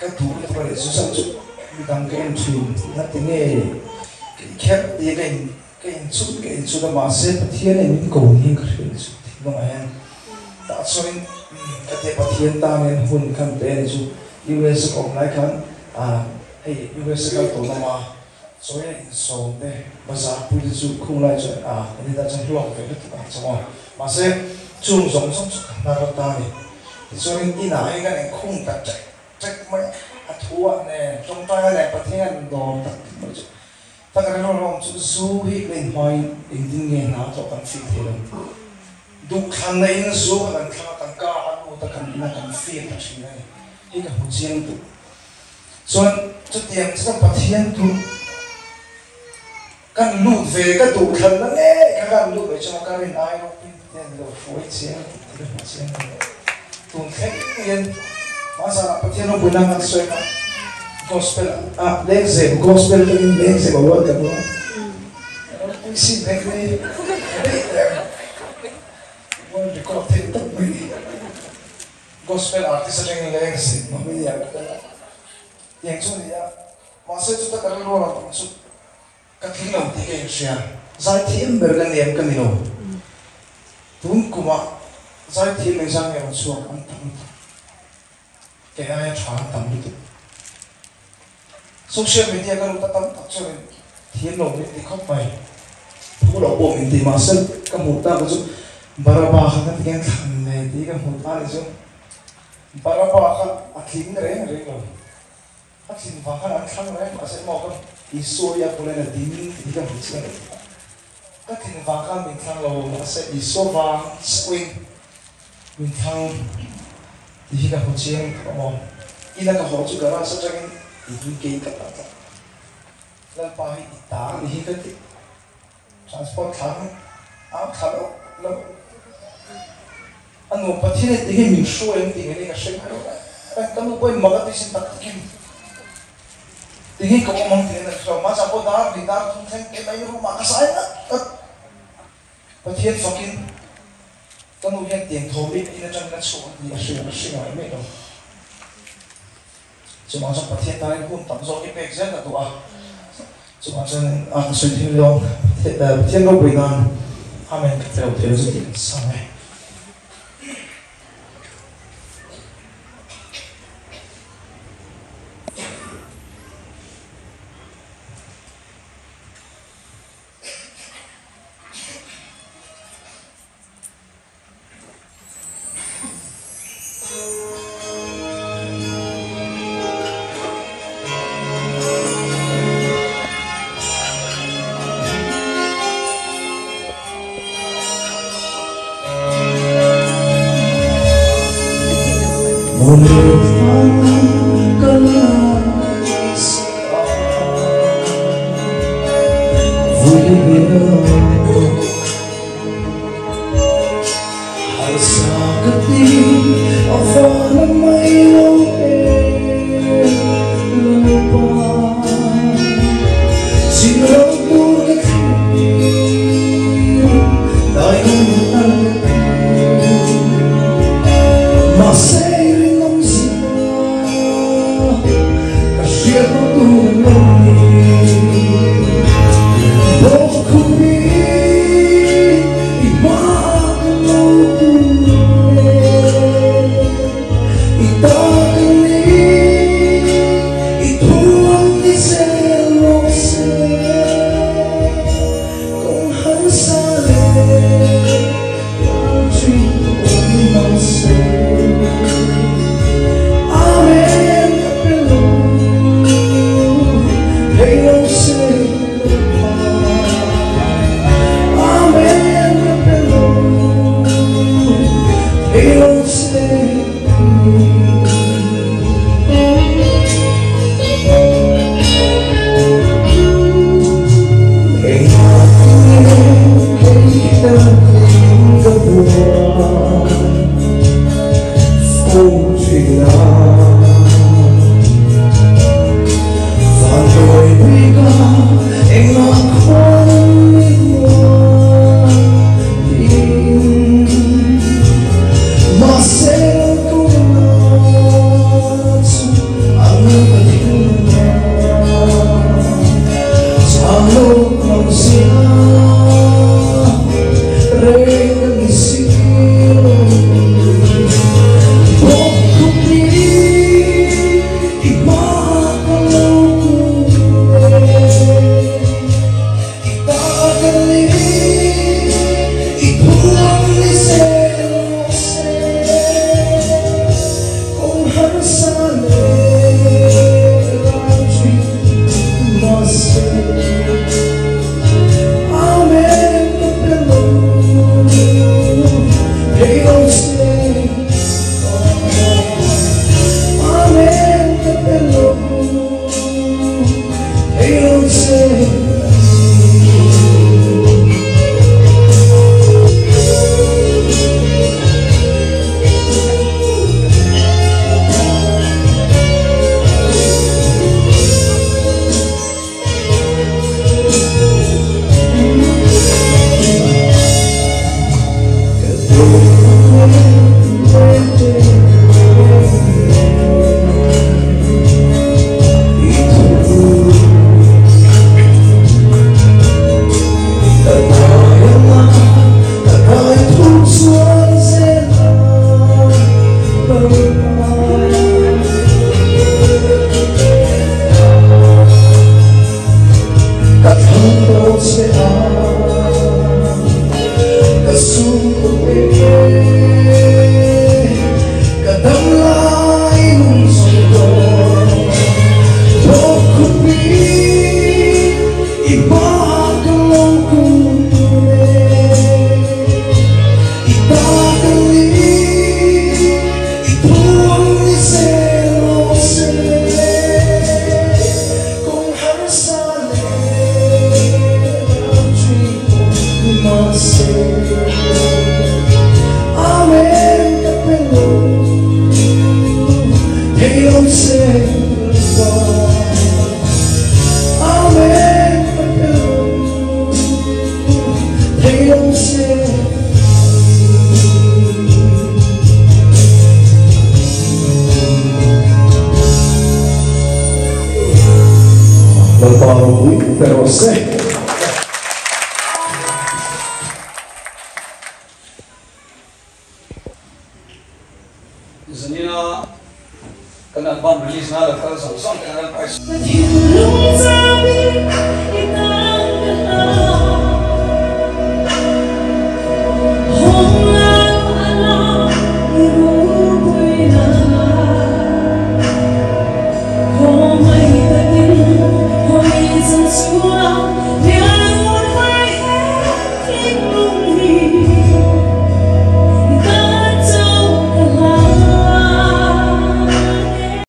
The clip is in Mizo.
Ka duh lutuk a ni chu chhan chu midang ka en thin na ti nge. kher tia ka in ka inchut ka inchut a mahse Pathian in min ko niin ka hria chu thinlungah hian tah chuanin ka tia Pathian tan hian hun khan pe a ni chu US a ka awm lai khan ah hei US a kal tawh lama chawi a insawm te bazar pui te chu khung lai chuan ah kan inah chuan hlawk ve lutuk ang chauh a mahse chung zawng zawng chu ka hnar ta a ni tichuanin inah hian kan inkhung ta ṭek ṭek mai a a thu ah nen tawngtai ah nen Pathian an dawr tak mai chu Tak rilru rawng chu zu hi ka inhmain engtin nge hna thawh kan fim thei lo. Duhthlanna in zu kha kan thlang a, kan ka a lut a, kan in a, kan fim ta thin a ni. Hei ka hmu chiang duh. Chuan chutiang chu Pathian chu kan lut ve, ka duhthlanna ngei kha kan lut ve chuan ka rin ai ropui hian lo hruai chiang tih ka hmu chiang duh. Tun thleng hian hmasa Pathian ropuina kan sawi kha Gospel ah lengzem Gospel tangin lengzem award kan hmu a, ropui sin vek mai daih reng world record theih tawp mai ni. Gospel artist atangin lengzem a hming a tel a, tiang chu a ni a, mahse chuta ka rilru a rawn awm chu Ka tling lo tih ka inhria. Zaithiam ber ka nem ka ni lo. Tun kumah zaithiam engzah nge rawn chhuak an tam lutuk. Kei aia tha an tam lutuk. Social media ka lut a tam tak chuan in thiam lo min ti khawp mai. Thu lo pawh min ti mahse ka hmuh tak chu Baraba kha ka ti nge thlan le tih ka hmuh ta ni chu. Baraba kha a tling reng reng lo. A thin vang khan an thlang reng mahse maw ka Isua hi a pawlin a ding tih hi ka hmu chiang lo. Ka thin vang khan min thlang lo mahse Isua vang chauhin min thlang tih hi ka hmu chiang tawh maw. Ina ka haw chu garage atangin tih hi kei ka ta tlat. Lalpa hi i ta a ni hi ka ti. Transport thlang a thla lo lo a nuam Pathian e tinge min hruai ang tih ngei ka hre ngai lo reng ka nu pawhin mak a ti sin tak takin tinge ka awm ang tih ngei ka hre lo mahse pawh dar hnih dar thum thleng te mai room ah ka sai ngat ngat Pathian fakin ka nu hian tiang thaw bik in atangin a chhuak ang tih a hre a hre ngai mai lo. Chuvang chuan Pathian tanin hun tam zawk i pek zel ka duh a, chuvang chuan a ka sawi thei lo, Pathian ropui nan Amen ka ti lo thei lo chu tih kan sang e. Zanina kan album release na lo kal zawng zawng te an ral price.